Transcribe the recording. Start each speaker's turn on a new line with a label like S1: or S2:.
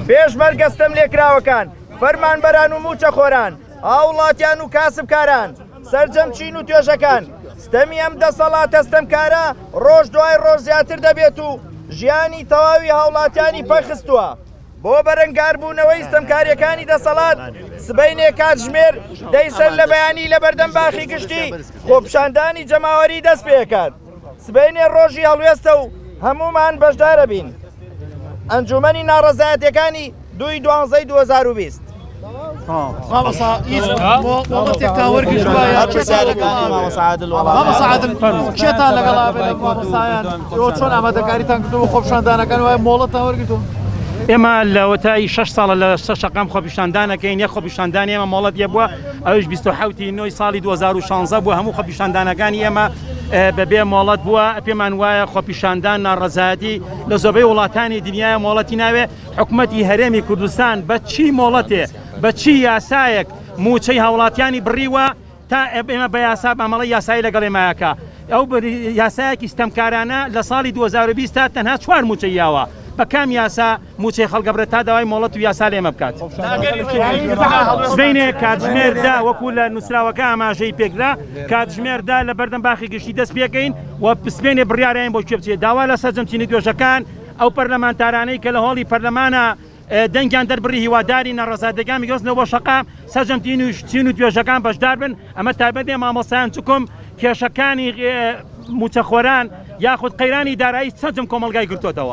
S1: پێشمەرگە ستەملێکراوەکان، فەرمانبەران و مووچەخۆران، هاوڵاتیان و کاسبکاران، سەرجەم چین و توێژەکان، ستەمی ئەم دەسەڵاتە ستەمکارە ڕۆژ دوای ڕۆژ زیاتر دەبێت و ژیانی تەواوی هاوڵاتیانی پەکخستووە. بۆ بەرەنگاربوونەوەی ستەمکارییەکانی دەسەڵات، سبەینێ کاتژمێر دەی سەر لە بەیانی لە بەردەم باخی گشتی خۆپیشاندانی جەماوەری دەست پێکات. سبەینێ ڕۆژی هەڵوێستە و هەموومان بەشدارەبین. ئەنجومەنی ناڕەزایەتیەکانی دووی دوانزەی 2020.
S2: مامۆستا هیچ مۆڵەتێکتان وەرگرتووە یا کێتان لەگەڵ
S3: مامۆستا عادل وەڵام
S2: مامۆستا عادل کێتان لەگەڵ ئابێ لە مامۆستایان ئێوە چۆن ئامادەکاریتان کردووە بۆ خۆپیشاندانەکان وایە مۆڵەتان وەرگرتووە
S4: ئێمە لەوەتای شەش ساڵە لە سەر شەقام خۆپیشاندانەکەین یەک خۆپیشاندانی ئێمە مۆڵەت یە بووە ئەویش 27 نۆی ساڵی 2016 بووە هەموو خۆپیشاندانەکانی ئێمە بەبێ مۆڵەت بووە پێمان وایە خۆپیشاندان ناڕەزایەتی لە زۆربەی وڵاتانی دنیای مۆڵەتی ناوێ حکومەتی هەرێمی کوردستان بە چی مۆڵەتێ بە چی یاسایەک موچەی هاوڵاتیانی بڕیوە تا ئێمە بە یاسا مامەڵەی یاسایی لەگەڵ ئێمایەکە ئەو یاسایەکی ستەمکارانە لە ساڵی 2020 تا تەنها چوار موچەی یاوە بە کام یاسا موچەی خەڵک ئەبڕێت تا داوای مۆڵەت و یاسا لێمە بکات سبەینێ کاتژمێر دا وەکو لە نووسراوەکە ئاماژەی پێکرا کاتژمێر دا لە بەردەم باخی گشتی دەست پێکەین و سبەینێ بڕیارین بۆ کوێ بچێت داوا لە سەرجەم چینی توێژەکان ئەو پەرلەمانتارانەی کە لە هۆڵی پەرلەمانە دەنگیان دەربڕی هیواداری ناڕەزایەتیەکان بگوێزنەوە بۆ شەقام سەرجەم تین و چین و توێژەکان بەشدار بن ئەمە تایبەت نیە مامۆستایان چکم کێشەکانی موچەخۆران یاخود قەیرانی دارایی سەرجەم کۆمەڵگای گرتۆتەوە.